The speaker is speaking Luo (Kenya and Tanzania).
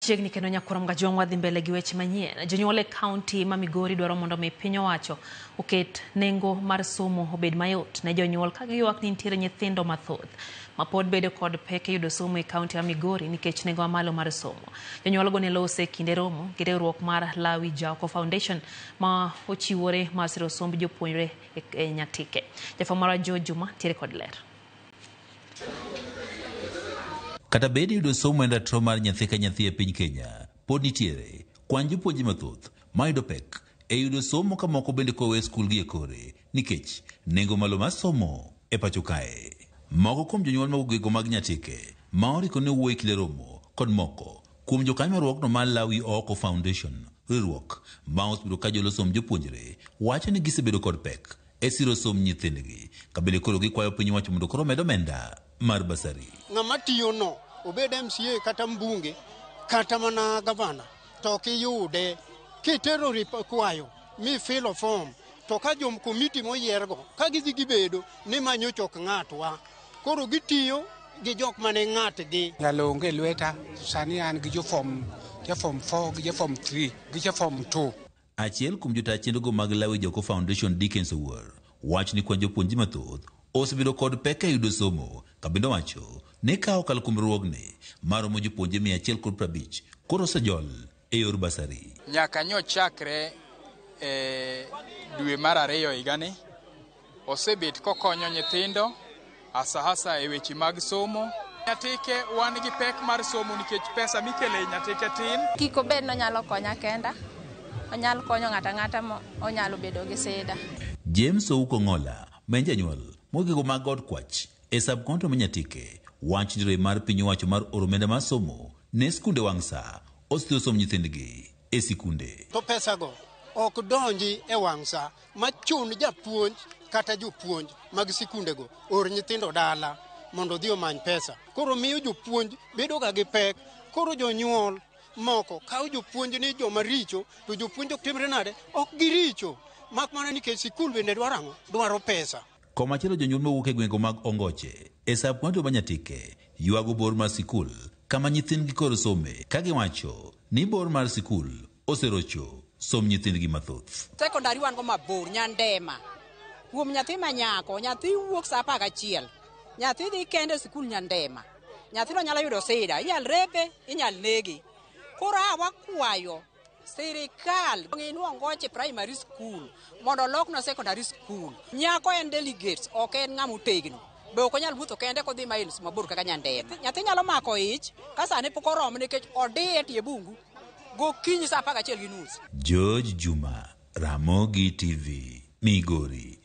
Chiegni kendo nyakwar Mgajwang' wadhi mbele gi weche manyien. Jonyuol e kaunti ma Migori dwaro mondo mi piny owacho oket nengo mar somo obed mayot ne jonyuol ka giywak ni nitiere nyithindo mathoth ma pod bedo kod pek e yudo somo e kaunti ma Migori nikech nengo mamalo mar somo. Jonyuol go ne lose e kinde romo gi riwruok mar Lawi Jaoko Foundation ma ochiwore mar siro somb jopuonjre e Nyatike. Jafwambo marwa Joe Juma nitiere kod ler. Kata bed yudo somo en ratiro mar nyathi ka nyathi e piny Kenya, pod nitiere kwan jopuonje mathoth ma yudo pek e yudo somo ka moko bende kowe skul gi e kore nikech nengo malo mar somo e pacho kae. Moko kuom jonyuol mag ogego mag Nyatike ma oriko ne owuoyo e kinde romo kod moko kuom jokanyo mar riwruogno mar Lawi Ooko Foundation, riwruok ma osebedo ka jolo somb jopuonjre, wacho ni gisebedo kod pek e siro somb nyithindgi ka bende koro gikwayo piny owacho mondo koro omed omenda mar basari. Ng'ama tiyo no, obed MCA kata mbunge kata mana gavana, to ok iyude. Kitero kwayo mi filo form, to ka jom komiti moyiergo ka gidhi gibedo ni ma nyocha ok ng'atwa, koro gitiyo gi jok mane ng'atgi. Nyalo onge lweta, sani an gi jo form, ja form 4 gi ja form 3 gi ja form 2. Achiel kuom jotaa chenrogo mag Lawi Joko Foundation Dickens Owuor wacho ni kwan jopuonje mathoth osebedo kod pek e yudo somo ka bende owacho ni ka okalo kuom riwruogni maromo jopuonje 150 koro osejol e yor basari. Nyaka nyochakre e dwe mar ariyo higani, osebet kokonyo nyithindo hasa hasa e weche mag somo. Nyatike wan gi pek mar somo nikech pesa mikelo e Nyatike tin. Kik obed ni onyalo konya kenda, onyalo konyo ng'ato ang'ata ma onyalo bedo gi sida. James Ouko Ng'ola ma en janyuol mogego mag od kwach e sub county ma Nyatike wacho ni rem mar piny owacho mar oro omenda mar somo ne skunde wang' sa osethiro somb nyithindgi e sikunde. To pesago ok donji e wang' sa machun japuonj kata jopuonj mag sikundego or nyithindo dala mondo odhi omany pesa. Koro miyo jopuonj bedo ga gi pek. Koro jonyuol moko kawo jopuonj ni joma richo, to jopuonj ok timre nade? Ok giricho. Mak mana nikech sikul bende dwaro ang'o? Dwaro pesa. Komachielo jonyuol mawuok e gwenge mag Ongoche e sub county ma Nyatike ywago bor mar sikul kama nyithindgi koro some ka giwacho ni bor mar sikul oserocho somb nyithindgi mathoth. Sekondari wan go mabor Nyandema. Kuom nyathi ma nyako, nyathi wuok saa 11. Nyathi dhi kende e sikul Nyandema. Nyathino nyalo yudo sida, inyal repe, inyal nege. Koro a wakwayo sirikal ng'inwa Ongoche primary school mondo oloknwa secondary school. Nyako en delegates, ok en ng'ama otegno. Be ok onyal wuotho kende kodhi miles mabor kaka Nyandema. Nyathi nyalo mako ich ka sani pok oromo nikech odiye tie bungu gokinyi saa 11:30. George Juma, Ramogi TV, Migori.